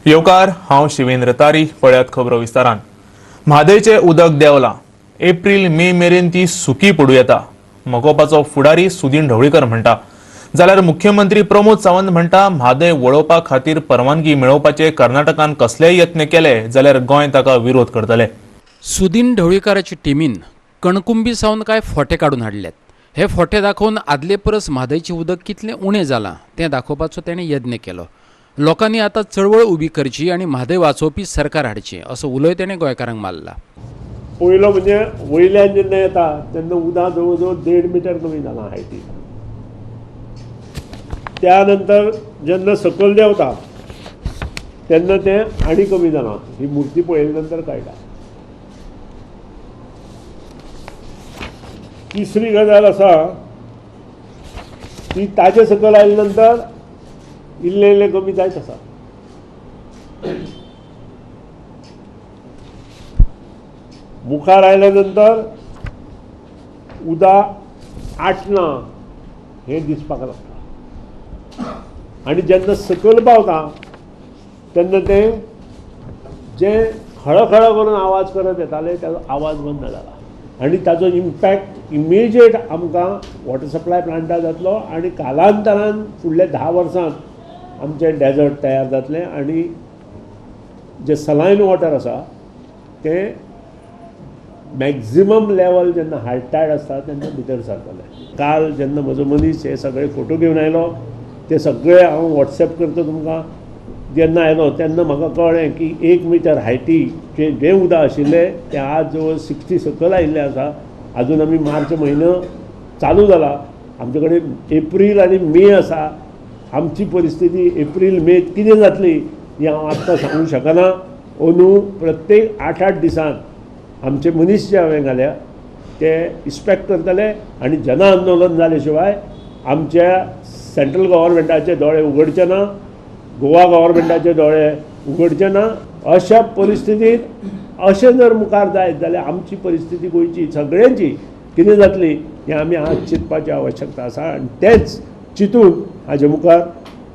येवकार, हांव शिवेंद्र तारी. पळयात खबरो विस्तारान. म्हादयचें उदक देंवलां. एप्रील मे मेरेन ती सुकी पडूं येता, मगोपाचो फुडारी सुदीन ढवळीकर म्हणटा. जाल्यार मुख्यमंत्री प्रमोद सावंत म्हणटा, म्हादय वळोवपा खातीर परवानगी मेळोवपाचे कर्नाटकान कसलेय यत्न केले जाल्यार गोंय ताका विरोध करतले. सुदीन ढवळीकाराचे टिमीन कणकुंबी सावन कांय फोटे काडून हाडल्यात. हे फोटे दाखोवन आदले परस म्हादयचें उदक कितलें उणें जालां तें दाखोवपाचो तेणें यत्न केलो. लोकांनी आतां चळवळ उबी करची आनी म्हादय वाचोवपी सरकार हाडचें असो उलोय तेणें गोंयकारांक मारला. पयलो म्हणजे वयल्यान जेन्ना येता तेन्ना उदक जवळ जवळ 1.5 मिटर कमी जालां हायटी. त्या नंतर जेन्ना सकयल देंवता तेन्ना तें आनी कमी जालां. ही मुर्ती पळयल्या नंतर कळटा. तिसरी गजाल आसा ती ताजे सकयल आयले नंतर इल्लें इल्लें कमी जायत आसा. मुखार आयल्या नंतर उदक आटना हें दिसपाक लागता आनी जेन्ना सकयल पावता तेन्ना तें जें खळखळ करून आवाज करत येताले ताजो आवाज बंद जाला आनी ताजो इम्पॅक्ट इमिजिएट आमकां वॉटर सप्लाय प्लांटार जातलो आनी कालांतरान फुडल्या 10 वर्सांत आमचें डेजर्ट तयार जातलें आनी जें सलायन वॉटर आसा तें मॅक्झिमम लेवल जेन्ना हाय टायड आसता तेन्ना भितर सरतलें. काल जेन्ना म्हजो मनीस हे सगळे फोटो घेवन आयलो ते सगळे हांव वॉट्सॅप करता तुमकां. जेन्ना आयलो तेन्ना म्हाका कळ्ळें की 1 मिटर हायटीचें जें उदक आशिल्लें तें आज जवळ 60 सकयल आयिल्लें आसा. आजून आमी मार्च म्हयनो चालू जाला, आमचे कडेन एप्रील आनी मे आसा. आमची परिस्थिती एप्रील मेत कितें जातली ही हांव आत्तां सांगूंक शकना. अंदू प्रत्येक 8-8 दिसान आमचे मनीस जे हांवें घाल्या ते इन्स्पेक्ट करतले आनी जन आंदोलन जाले शिवाय आमच्या सेंट्रल गव्हर्मेंटाचे दोळे उगडचे ना, गोवा गव्हर्मेंटाचे दोळे उगडचे ना. अशा परिस्थितीत अशें जर मुखार जायत जाल्यार आमची परिस्थिती गोंयची सगळ्यांची कितें जातली हें आमी आज चिंतपाची आवश्यकता आसा आनी तेंच चिंतून हाजे मुखार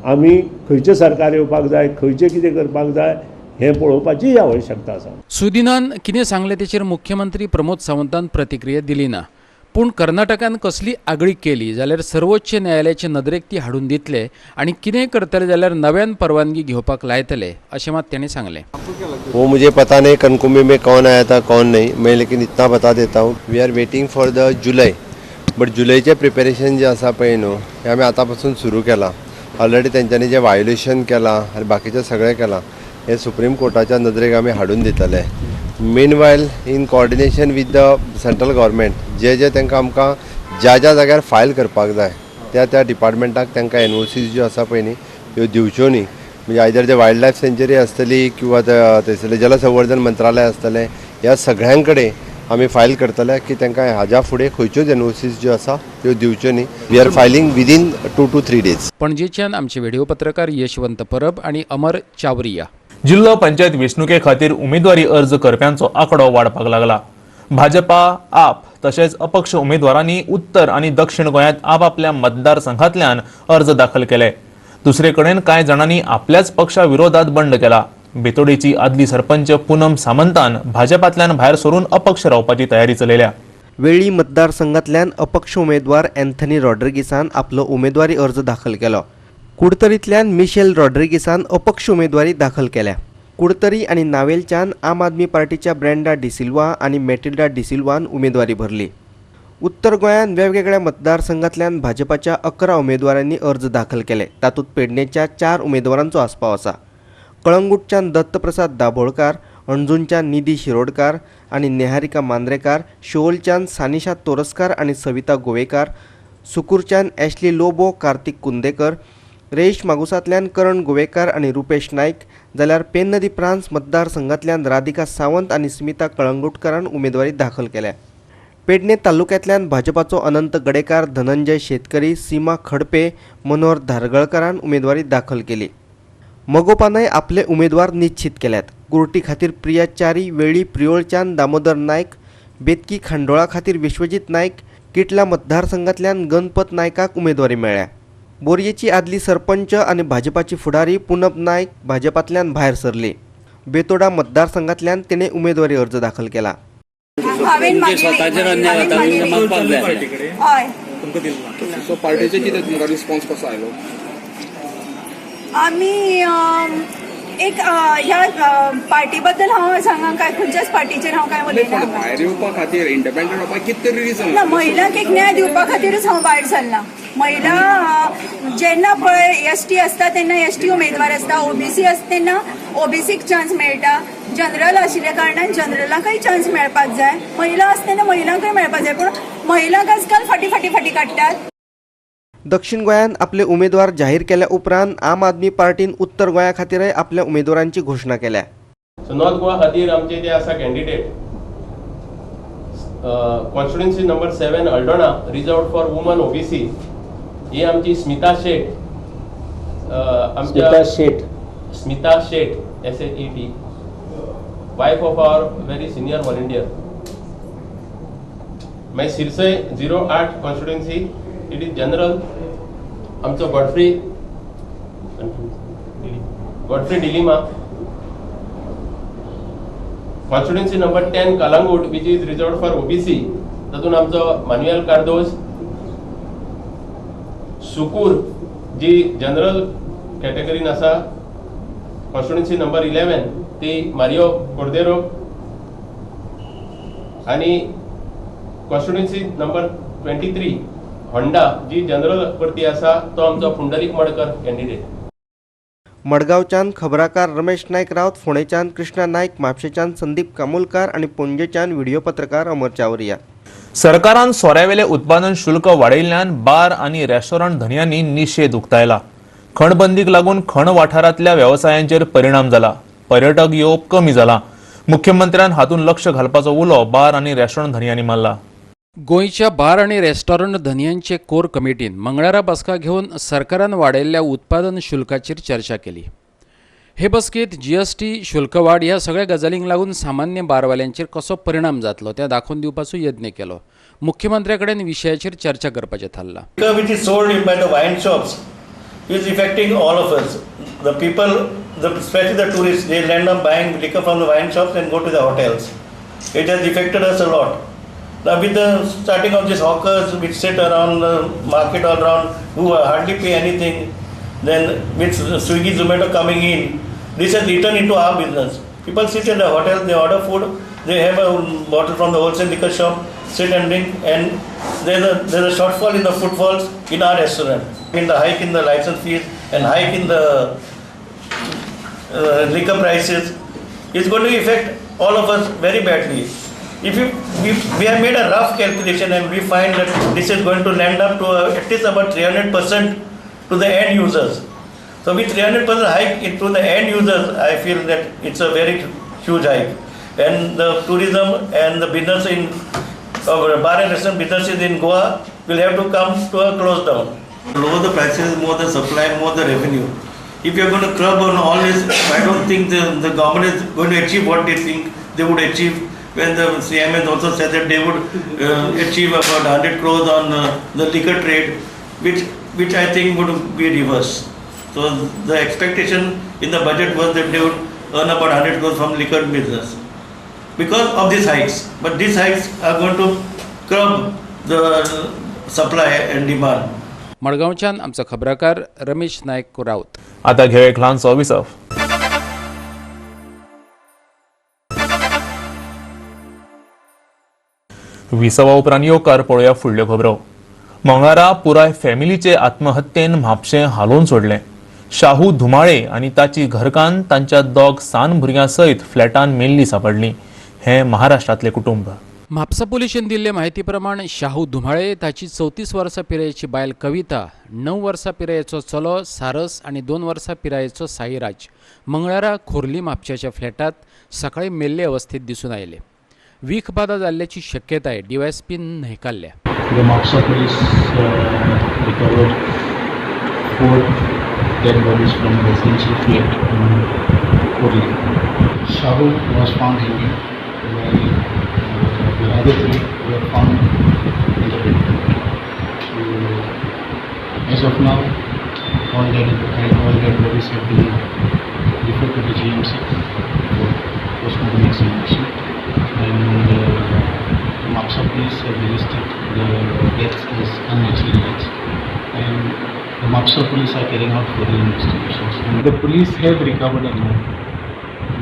आमी खंयचें सरकार येवपाक जाय, खंयचें कितें करपाक जाय हें पळोवपाचीय आवश्यकता आसा. सुदिनान कितें सांगलें तेचेर मुख्यमंत्री प्रमोद सावंतान प्रतिक्रिया दिली ना. पूण कर्नाटकान कसली आगळीक केली जाल्यार सर्वोच्च न्यायालयाचे नदरेक ती हाडून दितले आनी कितें करतले जाल्यार नव्यान परवानगी घेवपाक लायतले अशें मात तेणें सांगलें. वो मुझे पता नहीं कनकुंबी में कौन आया था कौन नहीं, मैं लेकिन इतना बता देता हूँ, we are waiting for the July. But जुलयचें प्रिपेरेशन जें आसा पळय न्हू हें आमी आतां पासून सुरू केलां. ऑलरेडी तेंच्यांनी जें वायोलेशन केलां आनी बाकीचें सगळें केलां हें सुप्रीम कोर्टाच्या नदरेक आमी हाडून दितले. Meanwhile in coordination with the central government जे जे तांकां आमकां ज्या ज्या जाग्यार फायल करपाक जाय त्या त्या डिपार्टमेंटाक तांकां एनओसीज ज्यो आसा पळय न्ही त्यो दिवच्यो न्ही. म्हणजे आयदर ते वायल्ड लायफ सेंच्युरी आसतली किंवा थंयसरलें जलसंवर्धन मंत्रालय आसतलें, ह्या सगळ्यां कडेन आमी फायल करतले की तांकां हाज्या फुडें खंयच्योच एनओसीज ज्यो आसा त्यो दिवच्यो न्ही. We are filing within 2 to 3 days. पणजेच्यान आमचे व्हिडिओ पत्रकार यशवंत परब आनी अमर चावरिया. जिल्लो पंचायत वेंचणुके खातीर उमेदवारी अर्ज करप्यांचो आंकडो वाडपाक लागला. भाजपा, आप तशेंच अपक्ष उमेदवारांनी उत्तर आनी दक्षिण गोंयांत आपापल्या मतदारसंघांतल्यान अर्ज दाखल केले. दुसरे कडेन कांय जाणांनी आपल्याच पक्षा विरोधात बंड केला. बेतोडेची आदली सरपंच पूनम सामंतान भाजपांतल्यान भायर सरून अपक्ष रावपाची तयारी चलयल्या. वेळ्ळी मतदारसंघातल्यान अपक्ष उमेदवार अँथनी रॉड्रिगीसान आपलो उमेदवारी अर्ज दाखल केलो. कुडतरींतल्यान मिशेल रॉड्रिगीसान अपक्ष उमेदवारी दाखल केल्या. कुडतरी आनी नावेलच्यान आम आदमी पार्टीच्या ब्रँडा डिसिल्वा आनी मेटिल्डा डिसिल्वान उमेदवारी भरली. उत्तर गोंयांत वेगवेगळ्या मतदारसंघांतल्यान भाजपाच्या 11 उमेदवारांनी अर्ज दाखल केले. तातूंत पेडणेच्या 4 उमेदवारांचो आस्पाव आसा. कळंगूटच्यान दत्तप्रसाद दाभोळकार, अणजूनच्यान निधी शिरोडकार आनी नेहारिका मांद्रेकार, शिवोलच्यान सानिशा तोरस्कार आनी सविता गोवेकार, सुकूरच्यान एशली लोबो, कार्तिक कुंदेकर, रेश मागुसांतल्यान करण गोवेकार आनी रुपेश नायक, जाल्यार पेन्नदी प्रांस मतदारसंघांतल्यान राधिका सावंत आनी स्मिता कळंगूटकारान उमेदवारी दाखल केल्या. पेडणे तालुक्यांतल्यान भाजपाचो अनंत गडेकार, धनंजय शेतकरी, सीमा खडपे, मनोहर धारगळकारान उमेदवारी दाखल केली. मगोपानय आपले उमेदवार निश्चित केल्यात. कुर्टी खातीर प्रिया च्यारी, वेळ्ळी प्रियोळच्यान दामोदर नायक, बेतकी खांडोळा खातीर विश्वजीत नायक, किटला मतदारसंघांतल्यान गणपत नायकाक उमेदवारी मेळ्ळ्या. बोरयेची आदली सरपंच आनी भाजपाची फुडारी पुनब नायक भाजपांतल्यान भायर सरली. बेतोडा मतदारसंघातल्यान तिणे उमेदवारी अर्ज दाखल केला. आमी एक ह्या पार्टी बद्दल हांव सांगा काय खंयच्याच पार्टीचेर हांव काय उलयना. भायर येवपा खातीर इंडिपेंडंट जावपाक कितें तरी रिजन ना, महिलांक एक न्याय दिवपा खातीरच हांव भायर सरला. महिला जेन्ना पळय एस टी आसता तेन्ना एस टी उमेदवार आसता, ओबीसी आसता तेन्ना ओबीसीक चान्स मेळटा, जनरल आशिल्ल्या कारणान जनरलाकय चान्स मेळपाक जाय, महिला आसता तेन्ना महिलांकय मेळपाक जाय, पूण महिलांक आजकाल फाटी फाटी फाटी काडटात. दक्षिण गोंयांत आपले उमेदवार जाहीर केल्या उपरांत आम आदमी पार्टीन उत्तर गोंया खातीरय आपल्या उमेदवारांची घोशणा केल्या. सो नॉर्थ गोवा खातीर आमचे जे आसा candidate constituency number 7 Aldona reserved for woman OBC ही आमची स्मिता शेट, Smita Shet, Smita Shet SHET, wife of our very senior volunteer. मागीर सिरसय 08 कॉन्स्टिट्युएन्सी it is general, आमचो Godfrey D'Lima. Constituency number 10 Calangute which is reserved for OBC, तातूंत आमचो Manuel Cardozo. Sukur जी general कॅटेगरीन आसा constituency number 11 ती मारियो कोर्देरो, आनी constituency number 23 Honda जी general वरती आसा तो आमचो पुंडलीक मडकर कॅन्डिडेट. मडगांवच्यान खबराकार रमेश नायक रावत, फोंडेच्यान कृष्णा नायक, म्हापशेच्यान संदीप कामुलकार आनी पणजेच्यान व्हिडिओ पत्रकार अमर चावरिया. सरकारान सोऱ्यावेले उत्पादन शुल्क वाडयिल्ल्यान बार आनी रेस्टॉरंट धनयांनी निशेध उक्तायला. खणबंदीक लागून खण वाठारांतल्या वेवसायांचेर परिणाम जाला, पर्यटक येवप कमी जाला. मुख्यमंत्र्यान हातूंत लक्ष घालपाचो उलो बार आनी रेस्टॉरंट धनयांनी मारला. गोंयच्या बार आनी रेस्टॉरंट धनयांचे कोर कमिटीन मंगळारा बसका घेवन सरकारान वाडयल्ल्या उत्पादन शुल्काचेर चर्चा केली. हे बसकेंत जीएसटी शुल्कवाड ह्या सगळ्या गजालींक लागून सामान्य बारवाल्यांचेर कसो परिणाम जातलो तें दाखोवन दिवपाचो यत्न केलो. मुख्यमंत्र्या कडेन विशयाचेर चर्चा करपाचें थारलां. Which is sold by the wine shops is affecting all of us. The people, especially the tourists, they end up buying liquor from the wine shops and go to the hotels. It has affected us a lot. Now with the starting of these hawkers which sit around the market all around, who hardly pay anything, then with Swiggy, Zomato coming in, this has eaten into our business. People sit in the hotel, they order food, they have a bottle from the wholesale liquor shop, sit and drink, and there's a shortfall in the footfalls in our restaurant. In the hike in the license fees and hike in the liquor prices, it's going to affect all of us very badly. If we have made a rough calculation and we find that this is going to land up to at least about 300% to the end users. So with 300% hike into the end users, I feel that it's a very huge hike. And the tourism and the business in bar and restaurant businesses in Goa will have to come to a close down. Lower the prices, more the supply, more the revenue. If you are going to curb on all this, I don't think the government is going to achieve what they think they would achieve. When the CM has also said that they would achieve about 100 crores on the liquor trade, which I think would be reversed. So the expectation in the budget was that they would earn about 100 crores from liquor business because of these hikes. But these hikes are going to curb the supply and demand. मडगांवच्यान आमचो खबराकार रमेश नायक राऊत. आता घेऊया एक ल्हानसो विसव. विसवा उपरांत येवकार पळोवया फुडल्यो खबरो. मंगळारा पुराय फॅमिलीचे आत्महत्येन म्हापशें हालोवन सोडलें. शाहू धुमाळे आनी ताची घरकान्न तांच्या दोग सान भुरग्यां सयत फ्लॅटान मेल्ली सापडली. हें महाराष्ट्रांतलें कुटुंब. म्हापसा पुलिशेन दिल्ले म्हायती प्रमाण शाहू धुमाळे ताची 34 वर्सां पिरायेची बायल कविता, 9 वर्सां पिरायेचो चलो सारस आनी 2 वर्सां पिरायेचो साईराज मंगळारा खोर्ली म्हापशेच्या फ्लॅटांत सकाळी मेल्ले अवस्थेत दिसून आयले. विखबादा जाल्ल्याची शक्यताय डीवायएसपीन न्हयकारल्या. The Mapusa police recovered 4 dead bodies from a residential flat in Khorlim. Shahu was found hanging, while the other 3 were found in the bed. So, as of now, All dead bodies have been referred to the GMC for postmortem examination, and Mapsa police have registered the deaths as unnatural deaths, and the Mapsa police are carrying out further investigations. And the police have recovered a note.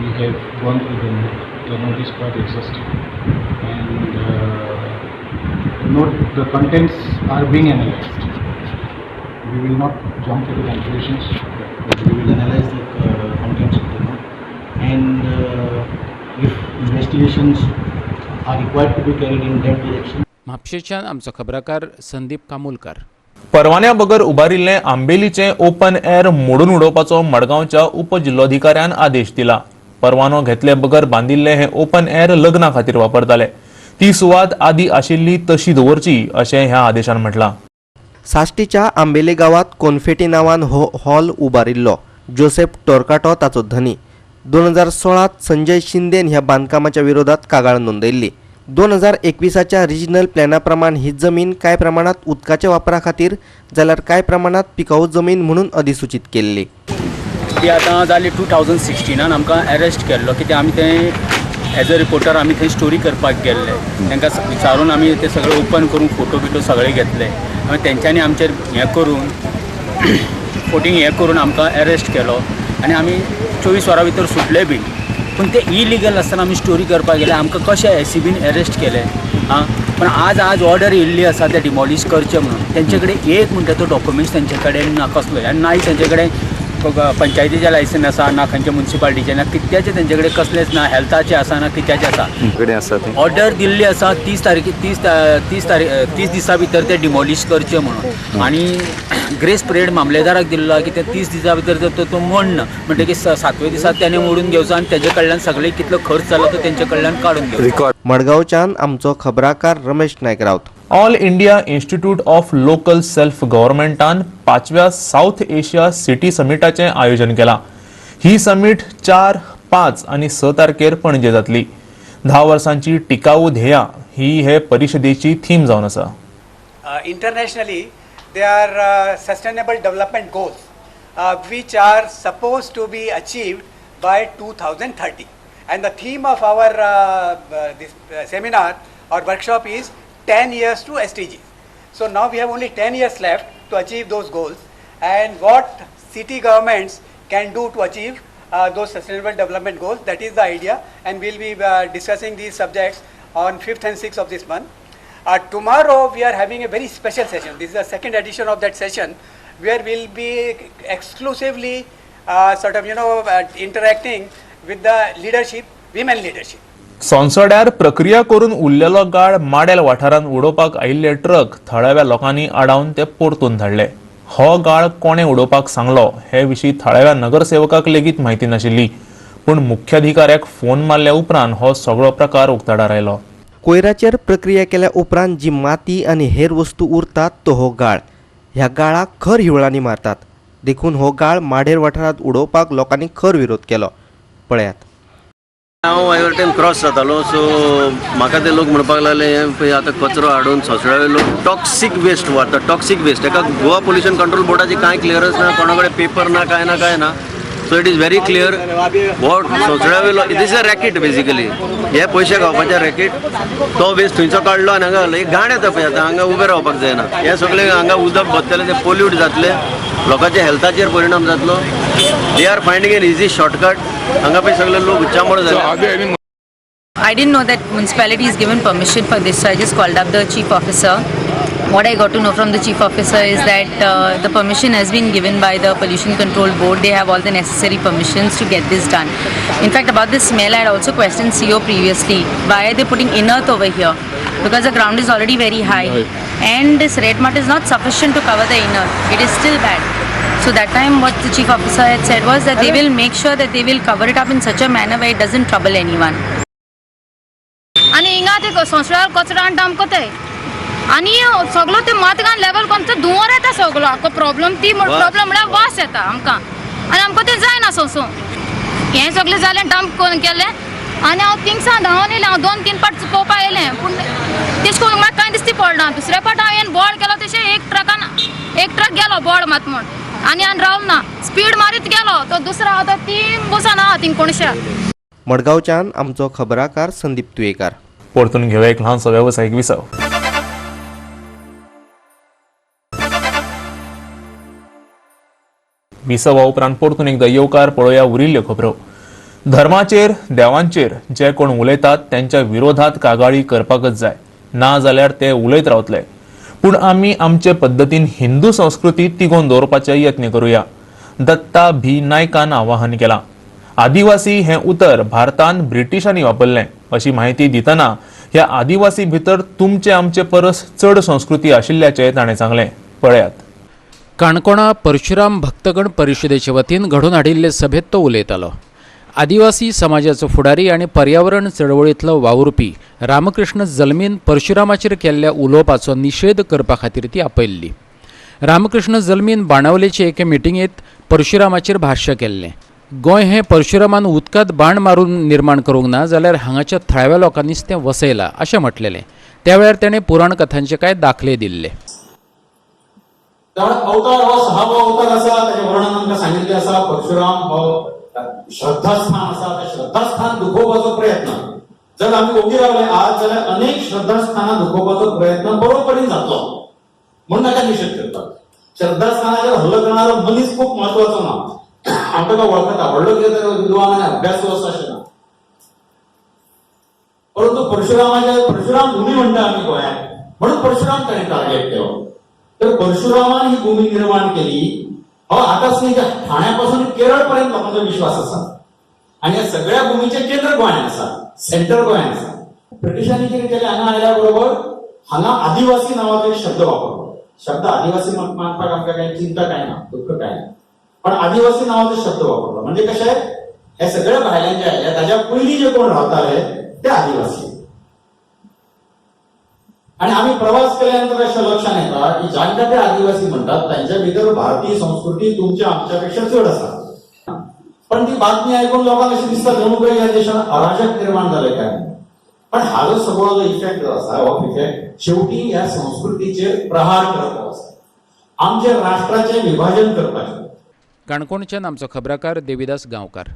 We have gone through the note. The note is quite exhaustive, and the contents are being analyzed. We will not jump to the conclusions, but we will analyze the contents of the note, and if investigations are required to be carried in that direction. म्हापशेच्यान आमचो खबराकार संदीप कामुलकार. परवान्या बगर उबारिल्लें आंबेलीचें open air मोडून उडोवपाचो मडगांवच्या उपजिल्लोधिकाऱ्यान आदेश दिला. परवानो घेतले बगर बांदिल्लें हें ओपन एअर लग्ना खातीर वापरताले. ती सुवात आदी आशिल्ली तशी दवरची अशें ह्या आदेशान म्हटलां. साश्टीच्या आंबेले गांवांत कोनफेटी नांवान हो हॉल उबारिल्लो. जोसेफ टोरकाटो ताचो धनी. 2016त संजय शिंदेन ह्या बांदकामाच्या विरोधात कागाळ नोंदयल्ली. 2021च्या रिजनल प्लॅना प्रमाण ही जमीन कांय प्रमाणात उदकाच्या वापरा खातीर जाल्यार कांय प्रमाणात पिकाऊ जमीन म्हणून अधिसूचित केल्ली. ती आतां जाली 2016नान आमकां एरेस्ट केल्लो, कित्याक आमी तें एज अ रिपोर्टर आमी थंय स्टोरी करपाक गेल्ले. तांकां विचारून आमी ते सगळे ओपन करून फोटो बिटो सगळे घेतले. मागीर तेंच्यांनी आमचेर हें करून फोटींग हें करून आमकां एरेस्ट केलो आनी आमी 24 वरां भितर सुटले बीन. पूण ते इलिगल आसतना आमी स्टोरी करपाक गेले, आमकां कशें एसीबीन एरेस्ट केले. आं, पण आज आज ऑर्डर येयल्ली आसा ते डिमॉलिश करचे म्हणून. तेंचे कडेन एक म्हणटा तो डॉक्युमेंट्स तेंचे कडेन ना कसलोय आनी नाय तेंचे कडेन पंचायतीचें लायसन आसा, ना खंयच्या मुन्सिपालिटीचें, ना कित्याचें. तेंचे कडेन कसलेंच ना, हेल्थाचें आसा ना कित्याचें आसा. कडेन आसा तें. ऑर्डर दिल्ली आसा 30 तारखे, 30 तारीख, 30 दिसां भितर ते डिमॉलिश करचे म्हणून आनी ग्रेस पिरियड मामलेदाराक दिल्लो की ते 30 दिसां भितर जर तो मोडना म्हणटकीर सातव्या दिसा तेणे मोडून घेवचो आनी तेजे कडल्यान सगळे कितलो खर्च जाला तो तेंचे कडल्यान काडून घेवचो. मडगांवच्यान आमचो खबराकार रमेश नायक रावत. All India Institute of Local Self गव्हर्नमेंटान पांचव्या साऊथ एशिया सिटी समिटाचें आयोजन केलां. ही समीट 4, 5 आनी 6 तारखेर पणजे जातली. 10 वर्सांची टिकाऊ ध्येयां ही हे परिशदेची थीम जावन आसा. Internationally, there are sustainable development goals which are supposed to be achieved by 2030, and the theme of our this seminar or workshop is 10 years to SDGs. So now we have only 10 years left to achieve those goals, and what city governments can do to achieve those sustainable development goals, that is the idea, and we'll be discussing these subjects on 5th and 6th of this month. Tomorrow we are having a very special session. This is the second edition of that session where we'll be exclusively sort of interacting with the leadership, women leadership. सोनसड्यार प्रक्रिया करून उरलेलो गाळ model वाठारांत उडोवपाक आयिल्ले truck थळाव्या लोकांनी आडावन ते परतून धाडले. हो गाळ कोणे उडोवपाक सांगलो हे विशीं थळाव्या नगरसेवकाक लेगीत म्हायती नाशिल्ली. पूण मुख्याधिकाऱ्याक फोन मारल्या उपरांत हो सगळो प्रकार उक्ताडार आयलो. कोयराचेर प्रक्रिया केल्या उपरांत जी माती आनी हेर वस्तू उरतात तो हो गाळ. ह्या गाळाक खर हिवळांनी मारतात. देखून हो गाळ माडेर वाठारांत उडोवपाक लोकांनी खर विरोध केलो. पळयात. हांव एवरी टायम क्रॉस जातालो, सो म्हाका ते लोक म्हणपाक लागले, हे पळय आतां कचरो हाडून सोसळ्या लोक टॉक्सीक वेस्ट व्हरता. टॉक्सीक वेस्ट एका गोवा पोल्युशन कंट्रोल बोर्डाची कांय क्लियरन्स ना, कोणा कडेन पेपर ना, कांय ना, कांय ना. So it is very clear हो सोसळ्या वयलो, this is a racket basically. हे पयशे खावपाचे रॅकेट. तो वेस्ट थंयचो काडलो आनी हांगा घालो. एक घाण येता पळय, आतां हांगा उबें रावपाक जायना. हे सगळे हांगा उदक भरतलें, तें पोल्यूट जातलें, लोकांच्या हेल्थाचेर परिणाम जातलो. They are finding an easy shortcut. हांगा पळय सगळे लोक उच्चामळ जाले. I didn't know that municipality is given permission for this, so I just called up the chief officer. What I got to know from the chief officer is that the permission has been given by the Pollution Control Board. They have all the necessary permissions to get this done. In fact, about the smell, I had also questioned CO previously. Why are they putting inert over here? Because the ground is already very high, and this red mud is not sufficient to cover the inert. It is still bad. So that time, what the chief officer had said was that they will make sure that they will cover it up in such a manner where it doesn't trouble anyone. आनी हिंगा ते संवसार कचरो आनी dump कोताय आनी सगलो ते मात लेवल करून ते धुंवर येता सगलो. आमकां प्रॉब्लम ती प्रॉब्लम म्हळ्यार वास येता आमकां आनी आमकां तें जायना सोंसूं. हें सगळें जालें, डंप करून केलें आनी हांव थिंगसान धांवन येयलें. हांव दोन तीन पाट पळोवपाक येयलें, पूण तेश करून म्हाका कांय दिसती पडना. दुसऱ्या पाट हांवें बोर्ड केलो, तशें एक ट्रकान एक ट्रक गेलो बोर्ड मात म्हूण. आनी आनी रावलो ना, स्पीड मारीत गेलो तो दुसरो आहा तो ती बसोन आहा थिंग कोणशा. मडगांवच्यान आमचो खबराकार संदीप तुयेकार. परतून घेवया एक ल्हानसो वेवसायीक विसव. विसवा उपरांत परतून एकदा येवकार. पळोवया उरिल्ल्यो खबरो. धर्माचेर देवांचेर जे कोण उलयतात त्यांच्या विरोधात कागाळी करपाकच जाय, ना जाल्यार ते उलयत रावतले. पूण आमी आमचे पद्दतीन हिंदू संस्कृती तिगोवन दवरपाचे यत्न करुया, दत्ता भी नायकान आवाहन केलां. आदिवासी हें उतर भारतान ब्रिटिशांनी वापरलें अशी म्हायती दितना ह्या आदिवासी भितर तुमचे आमचे परस चड संस्कृती आशिल्ल्याचें ताणें सांगलें. पळयात. काणकोणा परशुराम भक्तगण परिशदेचे वतीन घडोवन हाडिल्ले सभेत तो उलयतालो. आदिवासी समाजाचो फुडारी आनी पर्यावरण चळवळींतलो वावुरपी रामकृष्ण जल्मीन परशुरामाचेर केल्ल्या उलोवपाचो निशेध करपा खातीर ती आपयल्ली. रामकृष्ण जल्मीन बाणावलेचे एके मिटिंगेंत परशुरामाचेर भाश्य केल्लें. गोंय हें परशुरामान उदकांत बाण मारून निर्माण करूंक ना जाल्यार हांगाच्या थळाव्या लोकांनीच तें वसयलां अशें म्हटलेलें. त्या वेळार ताणें पुराण कथांचे कांय दाखले दिल्ले. अवतार हो सहावो अवतार आसा, ताचें वर्णन आमकां सांगिल्लें आसा. परशुराम हो श्रद्धास्थान आसा, तें श्रद्धास्थान दुखोवपाचो प्रयत्न जर आमी ओगी रावले आज जाल्यार अनेक श्रद्धास्थानां दुखोवपाचो प्रयत्न बरोबरीन जातलो म्हणून ताका निशेध करतात. श्रद्धास्थानाचेर हल्लो करणारो मनीस खूब म्हत्वाचो ना, हांव ताका वळखता, व्हडलो कितें ताका विद्वान आनी अभ्यासू आसा अशें ना, परंतु परशुरामाचे परशुराम भूमी म्हणटा आमी गोंयांत, म्हणून परशुराम ताणें टार्गेट केलो. तर परशुरामान ही भूमी निर्माण केली हो आतांच न्ही, ठाण्यापासून केरळ पर्यंत लोकांचो विश्वास आसा आनी ह्या सगळ्या भूमीचें केंद्र गोंयांत आसा, सेंटर गोंयांत आसा. ब्रिटिशांनी कितें केलें, हांगा आयल्या बरोबर हांगा आदिवासी नांवाचो एक शब्द वापरलो. शब्द आदिवासी मानपाक आमकां कांय चिंता काय ना, दुःख काय ना, पण आदिवासी नांवाचो शब्द वापरलो. म्हणजे कशें, हे सगळे भायल्यान जे आयले ताच्या पयलीं जे कोण रावताले ते आदिवासी. आणि आम्ही प्रवास केल्यानंतर अशें लक्षात येता की जांकां ते आदिवासी म्हणटात तांच्या भितर भारतीय संस्कृती तुमच्या आमच्या पेक्षा चड आसा. पण ती बातमी आयकून लोकांक अशें दिसता जणू काही ह्या देशात अराजक निर्माण जालें काय. पण हाजो सगळो जो इफेक्ट जो आसा हो इफेक्ट शेवटी ह्या संस्कृतीचेर प्रहार करप आसा, आमच्या राष्ट्राचें विभाजन करपाचें. काणकोणच्यान आमचो खबराकार देविदास गांवकार.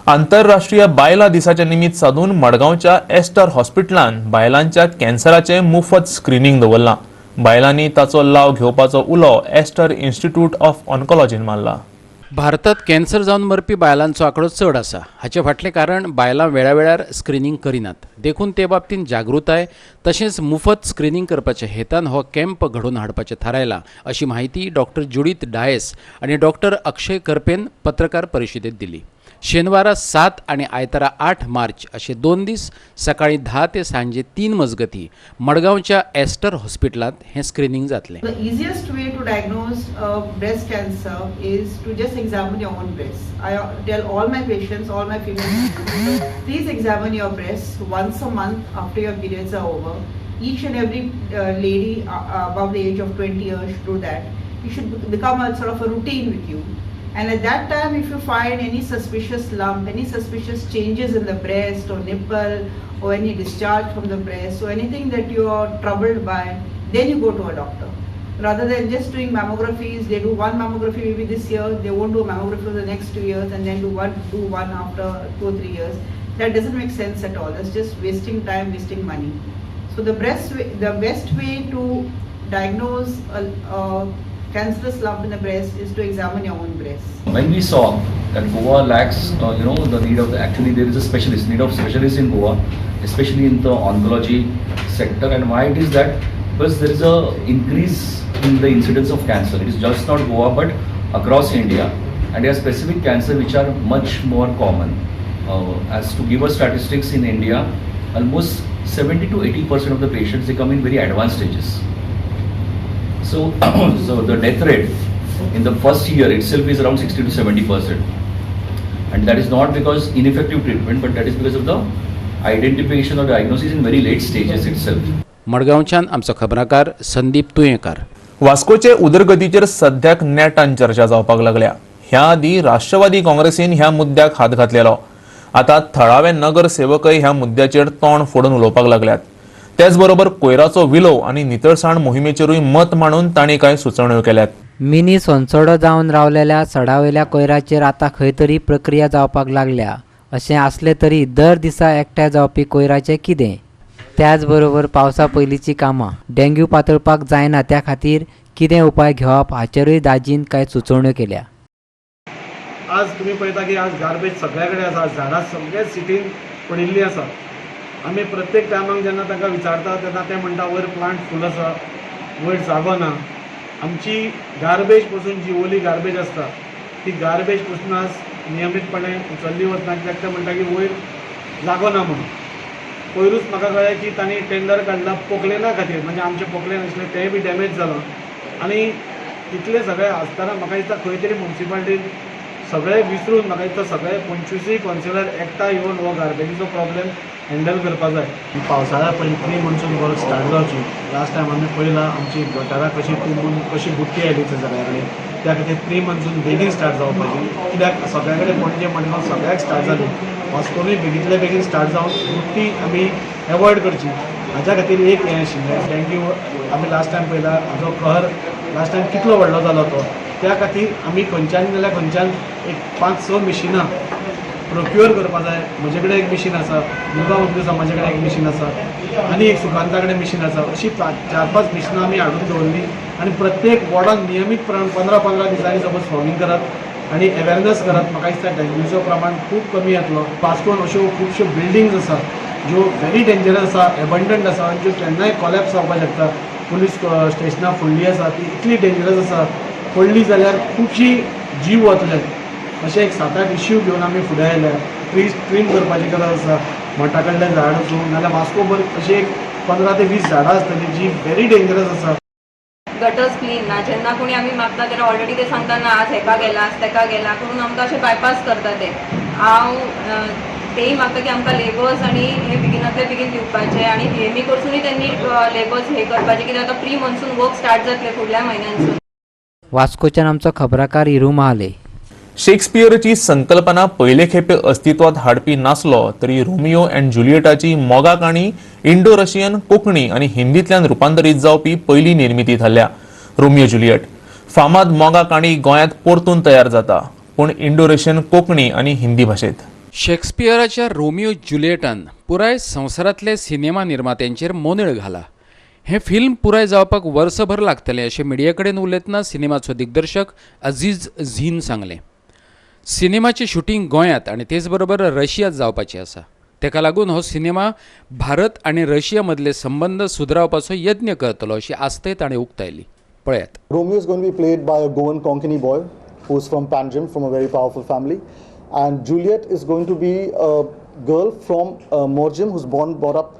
आंतरराष्ट्रीय बायलां दिसाचें निमित्त सादून मडगांवच्या एस्टर हॉस्पिटलान बायलांच्या कॅन्सराचें मुफत स्क्रिनींग दवरलां. बायलांनी ताचो लाव घेवपाचो उलो एस्टर इन्स्टिट्यूट ऑफ ऑन्कोलॉजीन मारला. भारतात कॅन्सर जावन मरपी बायलांचो आंकडो चड आसा. हाचे फाटलें कारण बायलां वेळावेळार स्क्रिनींग करिनात, देखून ते बाबतींत जागृताय तशेंच मुफत स्क्रिनींग करपाच्या हेतान हो कॅम्प घडोवन हाडपाचें थारायलां अशी म्हायती डॉक्टर जुडीत डायस आनी डॉक्टर अक्षय करपेन पत्रकार परिशदेंत दिली. शेनवारा 7 आनी आयतारा 8 मार्च अशे 2 दीस सकाळीं 10 ते सांजे 3 मजगती मडगांवच्या एस्टर हॉस्पिटलांत हें स्क्रिनींग जातलें. The easiest way to diagnose breast cancer is to just examine your own breast. I tell all my patients, all my female patients, please examine your breasts once a month after your periods are over. Each and every lady above the age of 20 years should do that. It should become a sort of a routine with you. And at that time, if you find any suspicious lump, any suspicious changes in the breast or nipple or any discharge from the breast or anything that you are troubled by, then you go to a doctor. Rather than just doing mammographies, they do one mammography maybe this year, they won't do a mammography for the next 2 years, and then do one after 2 or 3 years. That doesn't make sense at all. That's just wasting time, wasting money. So the best way to diagnose a cancerous lump in the breast is to examine your own breast. When we saw that Goa lacks, the need of the, actually there is a specialist, need of specialists in Goa, especially in the oncology sector. And why it is that? Because there is a increase in the incidence of cancer. It is just not Goa but across India, and there are specific cancer which are much more common. As to give us statistics in India, almost 70 to 80% of the patients, they come in very advanced stages. So, so the death rate in the first year itself is around 60 to 70%, and that is not because ineffective treatment, but that is because of the identification or diagnosis in very late stages itself. मडगांवच्यान आमचो खबराकार संदीप तुयेंकार. वास्कोचे उदरगतीचेर सद्याक नेटान चर्चा जावपाक लागल्या. ह्या आदीं राष्ट्रवादी काँग्रेसीन ह्या मुद्द्याक हात घातलेलो. आतां थळावे नगरसेवकय ह्या मुद्द्याचेर तोंड फोडून उलोवपाक लागल्यात. त्याचबरोबर कोयराचो विलोव आनी नितळसाण मोहिमेचेरूय मत मांडून तांणी कांय सुचोवण्यो केल्यात. मिनी सोनसडो जावन रावलेल्या सडावयल्या कोयराचेर आतां खंय तरी प्रक्रिया जावपाक लागल्या. अशें आसलें तरी दर दिसा एकठांय जावपी कोयराचें कितें? त्याच बरोबर पावसा पयलींचीं कामां, डेंग्यू पातळपाक जायना त्या खातीर कितें उपाय घेवप हाचेरूय दाजीन कांय सुचोवण्यो केल्या. आज तुमी पळयता की आज गार्बेज सगळ्या कडेन आसा, झाडां सगळ्या सिटीन पडिल्लीं आसा. आमी प्रत्येक टायमाक जेन्ना तांकां विचारता तेन्ना ते म्हणटा वयर प्लांट फूल आसा, वयर जागो ना. आमची गार्बेज पसून जी ओली गार्बेज आसता ती गार्बेज पसून आज नियमीतपणे उचल्ली वचना, कित्याक ते म्हणटा की वयर जागो ना म्हणून. पयरूच म्हाका कळ्ळें की तांणी टेंडर काडला पोकलेना खातीर, म्हणजे आमचें पोकलेन आसलें तेंय बी डॅमेज जालां. आनी इतलें सगळें आसतना म्हाका दिसता खंय तरी मुन्सिपाल्टीन सगळें विसरून म्हाका दिसता सगळे 25 कौन्सिलर एकठांय येवन हो गार्बेजीचो प्रॉब्लेम हँडल करपा जाय. पावसाळ्या पयलीं प्री मॉन्सून वर्क स्टार्ट जावची. लास्ट टायम आमी पळयलां आमची गटारां कशी तुंबून कशी बुट्टी आयली थंय सगळ्या कडेन, त्या खातीर प्री मॉन्सून बेगीन स्टार्ट जावपाची, कित्याक सगळ्या कडेन पणजे मडगांव सगळ्याक स्टार्ट जाली, वास्कोनूय बेगींतले बेगीन स्टार्ट जावन बुट्टी आमी एवॉयड करची. हाज्या खातीर एक हें आशिल्लें. डेंग्यू आमी लास्ट टायम पळयला हाजो कहर लास्ट टायम कितलो व्हडलो जालो तो, त्या खातीर आमी खंयच्यान जाल्यार खंयच्यान एक 5-6 मिशिनां प्रोक्युअर करपा जाय. म्हजे कडेन एक मिशीन आसा, मुगा उद्योग समाजा कडेन एक मिशीन आसा आनी एक सुकांता कडेन मिशीन आसा. अशी 4-5 मिशिनां आमी हाडून दवरली आनी प्रत्येक वॉर्डान नियमीतपणान 15-15 दिसांनी सपोज फॉगिंग करात आनी अवेरनस करात. म्हाका दिसता डेंग्यूचो प्रमाण खूब कमी येतलो. वास्कोन अश्यो खुबश्यो बिल्डिंग्स आसा ज्यो व्हेरी डेंजरस आसा, एबंडंट आसा आनी ज्यो केन्नाय कॉलॅप्स जावपाक शकता. पुलीस स्टेशनां फुडली आसा ती इतली डेंजरस आसा, पडली जाल्यार खुबशी जीव वतले. अशें एक 7-8 इश्यू घेवन आमी फुडें आयल्या. ट्रीज ट्रीम करपाची गरज आसा, मठा कडलें झाड आसूं नाजाल्यार वास्कोभर अशी एक 15 ते 20 झाडां आसतलीं जी व्हेरी डेंजरस आसा. गटर्स क्लीन ना, जेन्ना कोणी आमी मागता तेन्ना ऑलरेडी ते सांगता ना आज हेका गेला आज तेका गेला करून आमकां अशें बायपास करता ते. हांव तेय मागता की आमकां लेबर्स आनी हे बेगिनांतले बेगीन दिवपाचे आनी बीएमई कडसुनूय त्यांनी लेबर्स हे करपाचे, कित्याक आतां प्री मॉन्सून वर्क स्टार्ट जातले फुडल्या म्हयन्यानसून. वास्कोच्यान आमचो खबराकार हिरू महाले. शेक्सपियरची संकल्पना पयले खेपे अस्तित्वात हाडपी नासलो तरी रोमियो अँड जुलियटाची मोगा काणी इंडो रशियन, कोंकणी आनी हिंदींतल्यान रुपांतरीत जावपी पयली निर्मिती थारल्या. रोमियो जुलियट फामाद मोगा काणी गोंयांत परतून तयार जाता, पूण इंडो रशियन, कोंकणी आनी हिंदी भाशेंत. शेक्सपियराच्या रोमियो जुलियटान पुराय संवसारांतले सिनेमा निर्मात्यांचेर मोनेळ घाला. हें फिल्म पुराय जावपाक वर्सभर लागतलें अशें मिडिया कडेन उलयतना सिनेमाचो दिग्दर्शक अझीज झीन सांगलें. सिनेमाचें शुटींग गोंयांत आनी तेच बरोबर रशियांत जावपाचें आसा. ताका लागून हो सिनेमा भारत आनी रशिया मदले संबंद सुदरावपाचो यत्न करतलो अशी आस्तय ताणें उक्तायली. पळयात. Romeo is going to be played by a Goan Konkani boy who is from Panjim, from a very powerful family. And Juliet is going to be a girl from Morjim who's born, brought up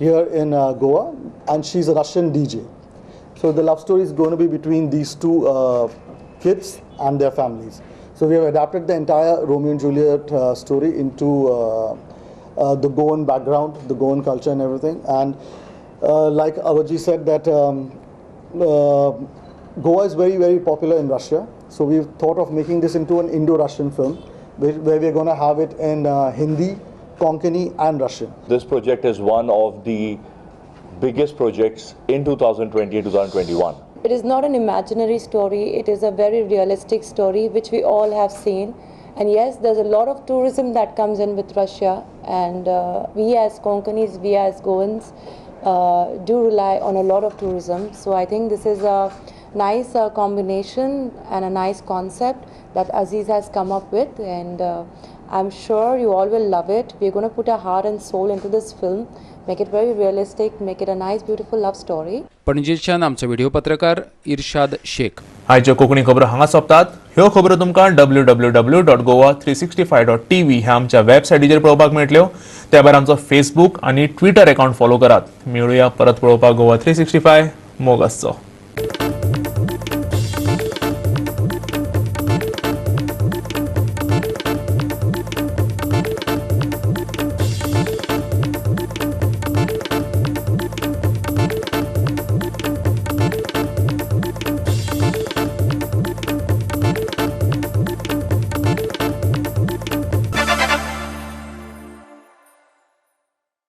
here in Goa, and she's a Russian DJ. So the love story is going to be between these two kids and their families. So we have adapted the entire Romeo and Juliet story into the Goan background, the Goan culture and everything. And like Avaji said that Goa is very, very popular in Russia. So we've thought of making this into an Indo-Russian film where we're going to have it in Hindi, Konkani and Russian. This project is one of the biggest projects in 2020-2021. It is not an imaginary story, it is a very realistic story which we all have seen. And yes, there's a lot of tourism that comes in with Russia, and we as Konkanis, we as Goans do rely on a lot of tourism. So I think this is a nice combination and a nice concept that Aziz has come up with, and I'm sure you all will love it. We're going to put our heart and soul into this film, make it very realistic, make it a nice, beautiful love story. पणजेच्यान आमचो video पत्रकार इर्शाद शेख. आयच्यो कोंकणी खबरो हांगा सोंपतात. ह्यो खबरो तुमकां www.goa365.tv ह्या आमच्या वेबसायटीचेर पळोवपाक मेळटल्यो. त्या भायर आमचो फेसबूक आनी ट्विटर अकाउंट फॉलो करात. मेळुया परत पळोवपाक गोवा 365. मोग आसचो.